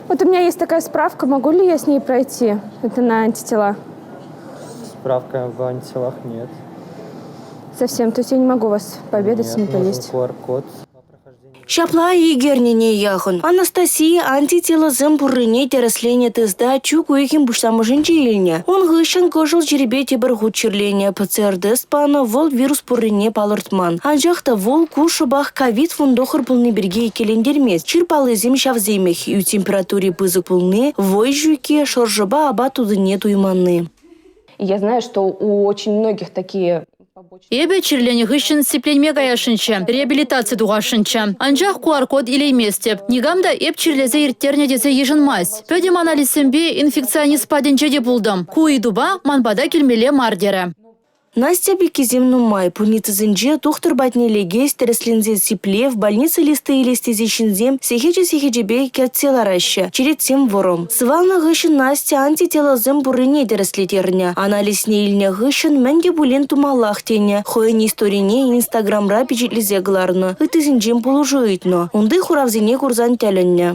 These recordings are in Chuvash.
Вот у меня есть такая справка, могу ли я с ней пройти? Это на антитела. Справка об антителах нет. Совсем, то есть я не могу вас пообедать с Нет, ним нужен поесть. QR-код. Ҫапла ик эрнене яхӑн. Анастасия антителӑсем пуррине тӗрӗсленӗ теста чӳк уйӑхӗн пуҫламӑшӗнче илнӗ. Ун хыҫҫӑн кӑшӑл чирӗпе тепӗр хут чирленӗ. ПЦР-тест панӑ, вӑл вирус пуррине палӑртман. Анчах та вӑл ку шӑпах ковид-19 пулни пирки иккӗлентермест. Чир паллисем ҫавсемех: ӳт температури пысӑк пулни, вӑй ҫукки, шӑршӑпа апат тутине туйманни. Я знаю, что у очень многих такие Эпӗ чирленӗ хыҫҫӑн сипленме каясшӑнччӗ, реабилитаци тухасшӑнччӗ. Анчах QR-код илейместӗп. Никам та эп чирлесе ирттернӗ тесе йышӑнмасть. Пӗтӗм анализсемпе инфекционист патӗнче те пултӑм. Ку ыйтупа ман пата килмелле мар терӗ. Настя пеккисем нумай. Пульницӑсенче тухтӑр патне лекес, тӗрӗсленсе сиплев, больница листи илес тесе ҫынсем сехечӗ-сехечӗпе кӗтсе лараҫҫӗ. Черетсем вӑрӑм. Сывалнӑ хыҫҫӑн Настя антителӑсем пуррине тӗрӗслеттернӗ. Анализне илнӗ хыҫҫӑн мӗн те пулин тумаллах тенӗ. Хӑйӗн историне Инстаграмра пичетлесе кӑларнӑ, ыттисенчен пулӑшу ыйтнӑ. Унти хуравсене курсан тӗлӗннӗ.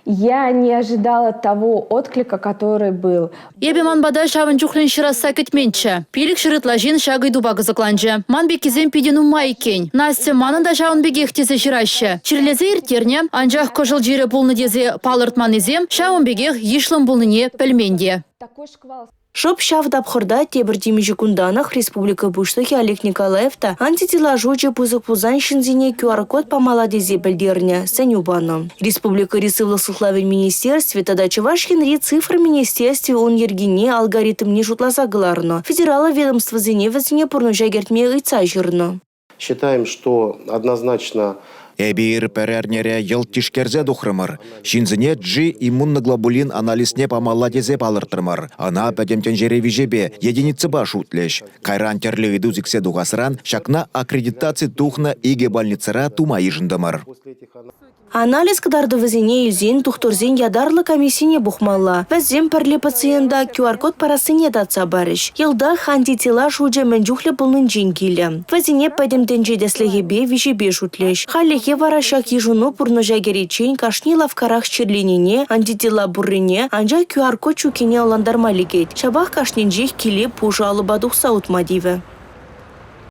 Я не ожидала того отклика, который был. Эпӗ ман пата ҫавӑн чухлӗн ҫырасса кӗтменччӗ. 500 ытла ҫын ҫак ыйтупа кӑсӑкланчӗ. Ман пеккисем питӗ нумай иккен. Настя, манӑн та ҫавӑн пекех тесе ҫыраҫҫӗ. Чирлесе ирттернӗ, анчах кӑшӑл чирӗ пулнӑ тесе палӑртманнисем ҫавӑн пекех йышлӑн пулнине пӗлмен те. Такой шквал Шӑп ҫав тапхӑрта тепӗр темиҫе кунтанах республика Пуҫлӑхӗ Олег Николаев та антитела шучӗ пысӑк пулсан ҫынсене QR-код памалла тесе пӗлтернӗ, сӗнӳ панӑ. Республикӑри сывлӑх сыхлавӗн министерстви тата Чӑваш Енри цифра министерстви ун йӗркине, алгоритмне шутласа кӑларнӑ. Федераллӑ ведомствӑсене вӗсене пурнӑҫа кӗртме ыйтса ҫырнӑ. Считаем, что однозначно Эпир пӗр эрнере йӑлт тишкерсе тухрӑмӑр. Ҫынсене G-иммуноглобулин анализне памалла тесе палӑртрӑмӑр. Ӑна пӗтӗм тӗнчери виҫепе, единицӑпа шутлӗҫ. Кайран тӗрлӗ ыйту сиксе тухасран ҫакна аккредитаци тухнӑ икӗ больницӑра тума йышӑнтӑмӑр. Анализ кӑтартӑвӗсене илсен тухтӑрсен ятарлӑ комиссине пухмалла. Вӗсем пӗрле пациента QR-код парассине татса парӗҫ. Йӑлтах антитела шучӗ мӗн чухлӗ пулнинчен килӗ. Вӗсене пӗтӗм тӗнче тӗслӗхӗпе виҫепе шутлӗҫ. Хальлӗхе вара ҫак йышӑну пурнӑҫа кӗриччен кашни лавккарах чирленине, антитела пуррине, анчах QR-код ҫуккине ӑнлантарма лекет. Ҫапах кашнинчех киле пушӑ алӑпа тухса утма тивӗ.